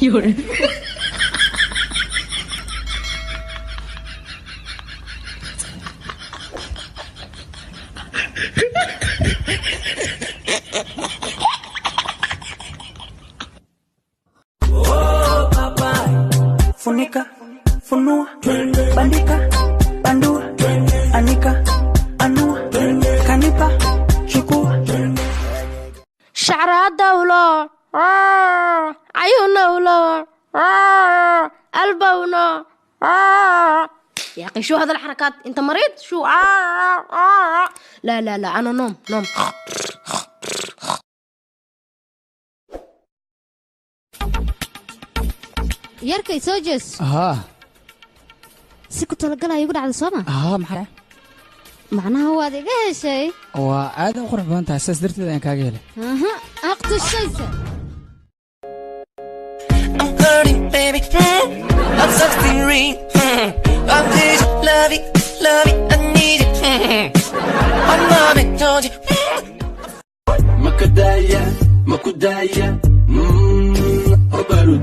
有人。 Funika, funua, bandika, bandua, anika, anua, kanipa, chukua. شعرها دولة عيونه قلبه. يا اخي شو هذا الحركات؟ انت مريض شو؟ لا لا لا، انا نوم نوم. Yarkay soo jees. Haa. Si ku talagalaya igu dhacda sooma? Haa, maxaa? Macnaha waad iga heshay. Waa aad u qurux badan tahay, sidaas darteed ayaan kaaga helay. Aha, aqtushaysa. I'm hurting, baby. I'm something real. I'm this love it, love it, I need it. I'm not it, don't you? Makadaya, makudaya, obarud.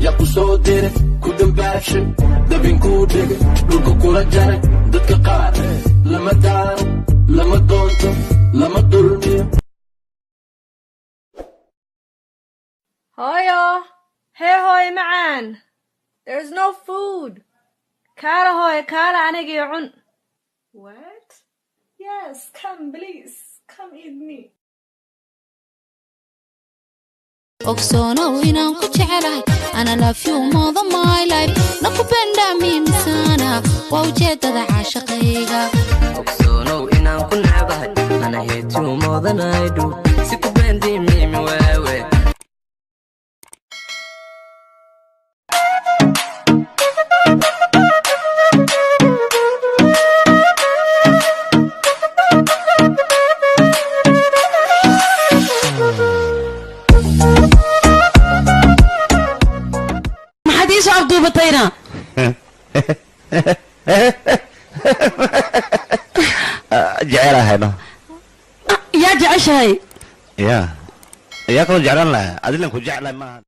Yaa ku soo diray, ku dambaashay, dabin kuu dhigay, dhulka kula jaray, dadka qaar lama daaro, lama doonto, lama dulmiyo. Hooyo! Hey hooyo macaan! There's no food. Kaala hooyo, kaala anigii cun. What? Yes, come please. Come eat me. Ogsoonow inaan ku jecelahay, ana love you more than my life, nakupenda mimi sana, waa ujeedada caashaqayga. Ogsoonow inaan ku necbahay, ana hate you more than I do, sikupendi mimi wewe. Maxaad ii soo afduubatayna? Jecelahay no. Yaa jeceshahay? Ya, yaa kaloo jeclaan lahaa? Adilan ku jeclahay maaha.